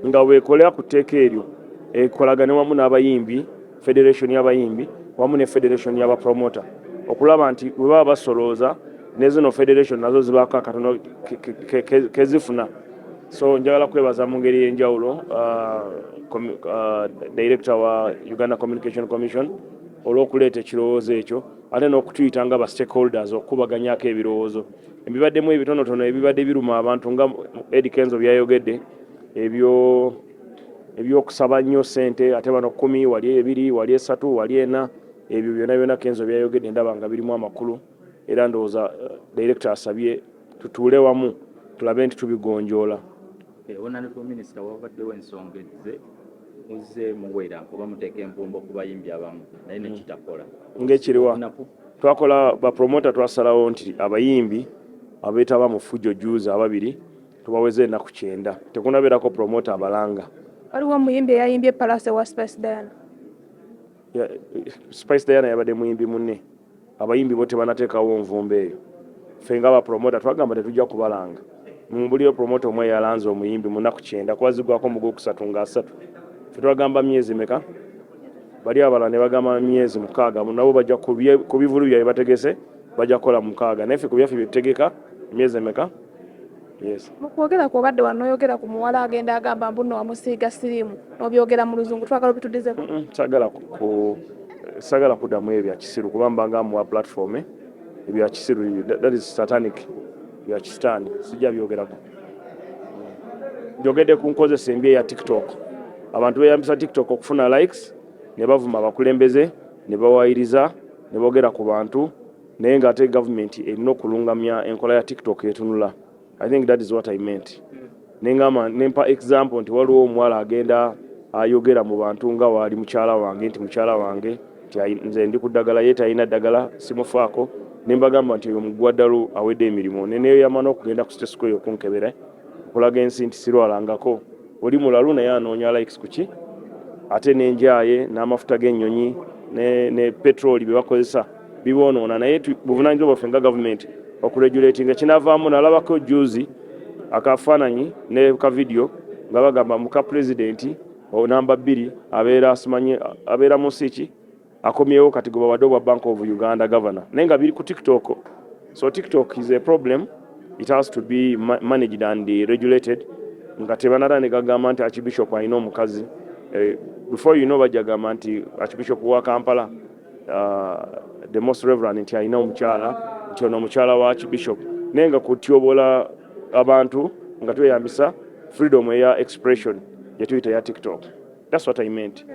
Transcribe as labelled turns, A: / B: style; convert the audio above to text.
A: Nga bwekolera ku tteeka eryo, ekolagane wamu n'abayimbi, federation y'abayimbi wamu ne federation y'abapromota, okulaba nti bwe baba basolooza, ne zino federation nazo zibaako akatono kezifuna. So njagala kwebaza mu ngeri y'enjawulo director wa Uganda Communication Commission olw'okuleeta ekirowoozo ekyo, ate n'okutuyita nga ba stakeholders okukubaganyako ebirowoozo ebibaddemu ebitonotono ebibadde biruma abantu, nga Eddie Kenzo byayogedde, ebyo ebyokusaba nnyo ssente, ate bano 10, wali 2, wali 3, wali 4. Ebyo byonna byonna Kenzo byayogedde ndaba nga birimu amakulu, era ndowooza director asabye tutuule wamu tulabe nti tubigonjoola.
B: Honorable Minister, wabaddewo ensonga ezze muzze muwera oba muteeka envumbo ku bayimbi abamu, naye nekitakola.
A: Ng'ekiriwa?
B: Naku.
A: Twakola bapromota, twasalawo nti abayimbi abeetaba mu fujjo juzi ababiri tubaweze ennaku 90, tekunabeerako promota abalanga.
C: Waliwo omuyimbi eyayimbye Palace wa Spice Diana.
A: Spice Diana yabadde muyimbi munne. Abayimbi bo tebanateekawo nvumbo eyo. Ffe nga bapromota twagamba tetujja kubalanga. Mumbuliro promota omwe yalanze omuyimbi mu nnaku 90, kuba zigwako mu gwokusatu nga 30. Ffe twagamba myezi meka? Bali abalala ne bagamba myezi 6. Nabo bajja ku bivulu byabwe bategese, bajja kukola 6, naye ffe ku byaffe byetutegeka emyezi emeka? Yes.
C: Mu kwogera kwobadde wano, n'oyogera ku muwala agenda agamba mbu nno wamusiiga siriimu, n'obyogera mu Luzungu. Twagala obituddizeko.
A: Saagala kuddamu ebyo bya kisiru, kuba mbanga muwa platform ebya kisiru. That is satanic, bya kisitaani, sijja byogerako. Njogedde ku nkozesa embi eya TikTok. Abantu beyambisa TikTok okufuna likes ne bavuma abakulembeze, ne bawayiriza, ne boogera ku bantu, naye ng'ate gavumenti erina okulungamya enkola ya TikTok etunula. I think that is what I meant. Nengamba, nempa example nti waliwo omuwala agenda ayogera mu bantu nga waali mukyala wange, nti mukyala wange nti nze ndi ku ddagala, ye talina ddagala, simufaako. Nembagamba nti oyo mugwa ddalu, awedde emirimu. Neneyama n'okugenda ku State Square okunkebera, okulaga ensi nti sirwalangako. Oli mulalu, naye anoonya likes kuki? Ate n'enjaye n'amafuta g'ennyonyi ne petroli bye bakozesa biboonoona, naye buvunaanyizibwa bwaffe nga gavumenti okuregulatinga. Kinavaamu nalabako juzi akafaananyi ne ka video nga bagamba muka pulezidenti namba 2 abeera asimanyi abeera mu nsi ki, akomyewo kati gwe bawadde obwa Bank of Uganda governor, naye nga biri ku TikTok. So TikTok is a problem. It has to be managed and regulated, nga tebanatandika gamba nti archbishop alina omukazi. Before you know, bajja gamba nti archbishop wa Kampala, the Most Reverend, nti alina omukyala, nti ono omukyala wa archbishop, naye nga kutyobola abantu nga tweyambisa freedom eya expression gyetuyita ya TikTok. That's what I meant.